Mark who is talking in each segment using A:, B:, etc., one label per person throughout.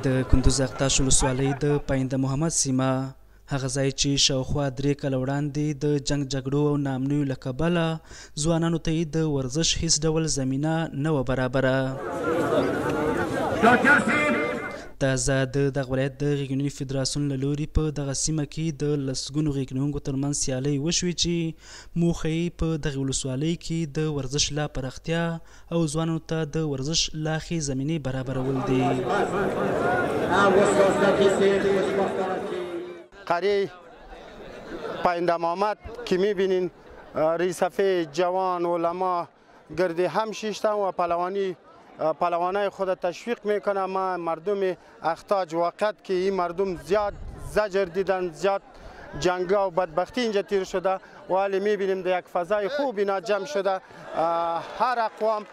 A: د کندوز اقتاش ولسوالۍ د پاینده محمد سیمه، هغه ځای چې شاوخوا 3 کاله وړاندې د جنګ جګړو او ناامنیو له کبله ځوانانو ته یې د ورزش هیڅ ډول زمینه نه وه برابره. تازه د دغه ولایت د غېږنیونې فدراسیون له لوري په دغه سیمه کې د لسګونو غېږنیونکو ترمنځ سیالۍ وشوې، چې موخه یې په دغې ولسوالۍ کې د ورزش لا پراختیا او ځوانانو ته د ورزش لا ښې زمینې برابرول دي.
B: قریه پاینده محمد که میبینین، ریش سفید، جوان، علما گردی هم شیشتن و پهلوانای خود تشویق میکنه. ما مردم اختاج، واقعیت که این مردم زیاد زجر دیدن، زیاد جنگ و بدبختی اینجا تیر شده، ولی میبینیم در یک فضای خوب اینا جمع شده. هر اقوام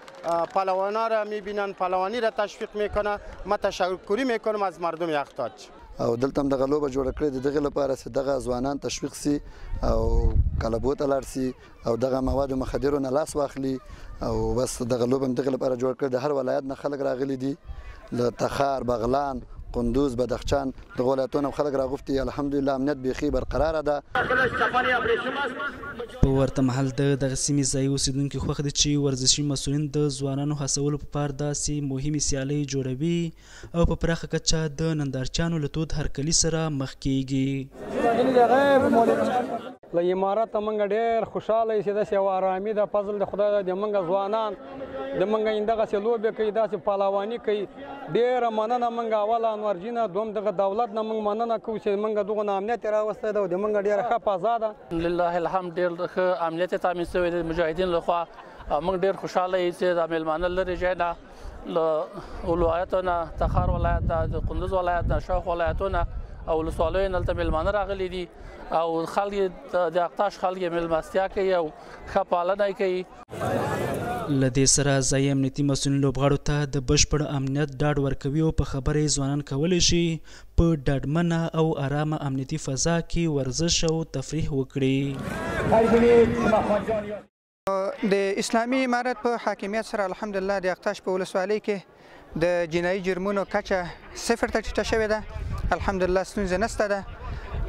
B: پهلوانا را میبینن، پهلوانی را تشویق میکنه. ما تشکری میکنم از مردم اختاج.
C: او دلته هم دغه لوبه جوړه کړې د دغه لپاره چې دغه ځوانان تشویق سي او کلبو ته لاړ سي او دغه مواد مخدرو نه لاس واخلي. او بس دغه لوبه هم دغه لپاره جوړ کړې. د هر ولایت نه خلک راغلي دي، له تخار، بغلان، قندوز، بدخشان، دغه ولایتونو خلک راغوښتي. الحمدلله، امنیت بیخي برقراره ده.
A: په ورته مهال د دغه سیمې ځایي اوسېدونکي خوښ دي چې ورزشي مسؤلین د ځوانانو هڅولو په پار داسې مهمې سیالۍ جوړوي او په پراخه کچه د نندارچیانو له تود هرکلي سره مخ کیږي.
D: له امارته موږ ډېر خوشاله یو چې داسې یوه ارامي ده. فضل د خدای ده، د موږ ځوانان د موږ دغسې لوبې کوي، داسې پهلواني کوي. ډېره مننه. موږ اول انور جي نه، دوم دغه دولت نه موږ مننه کوو چې موږ دغه امنیت یې راوستی ده او د موږ ډېره ښه فضا ده.
E: لله الحمد، ډېر ښه امنیت یې تامین شوی دی مجاهدین لخوا. موږ ډېر خوشاله یو چې دا مېلمانه لرې ځای نه، له ولایتو نه، تخار ولایت نه، د کندوز ولایت نه، شاوخوا ولایتونه او ولسوالیو نه دلته مېلمانه راغلي دي او خلک، د اقتاش خلک یې مېلمستیا کوي او ښه پالنه یې کوي.
A: له دې سره ځایي امنیتي مسؤلین لوبغاړو ته د بشپړ امنیت ډاډ ورکوي او په خبره یې ځوانان کولی شي په ډاډمنه او ارامه امنیتي فضا کې ورزش او تفریح وکړي.
F: د اسلامي امارت په حاکمیت سره، الحمدلله، د اقتاش په ولسوالۍ کې د جنایي جرمونو کچه صفر ته ټیټه شوې ده. الحمدلله، ستونزه نشته ده.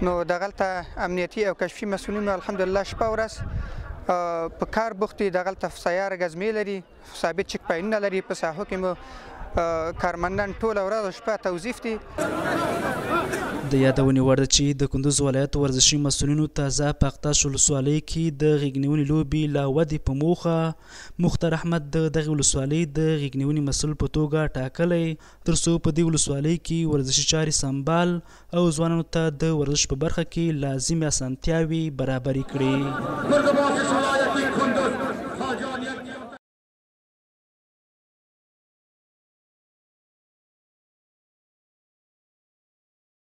F: نو دغلته امنیتي او کشفي مسؤلینو، الحمدلله، شپه ورځ په کار بوخت دي. دغلته سیاره ګزمې لري، ثابت چک پاینونه لري. په ساحو کې مو کارمندان ټوله ورځ او شپه توظیف دي.
A: د یادونې وړ ده چې د کندوز ولایت ورزشي مسؤلینو تازه په اقتاش ولسوالۍ کې د غېږنیونې لوبې لا ودې په موخه مختار احمد د دغې ولسوالۍ د غېږنیونې مسؤل په توګه ټاکلی، تر څو په دې ولسوالۍ کې ورزشي چارې سمبال او ځوانانو ته د ورزش په برخه کې لازمې اسانتیاوې برابرې کړي.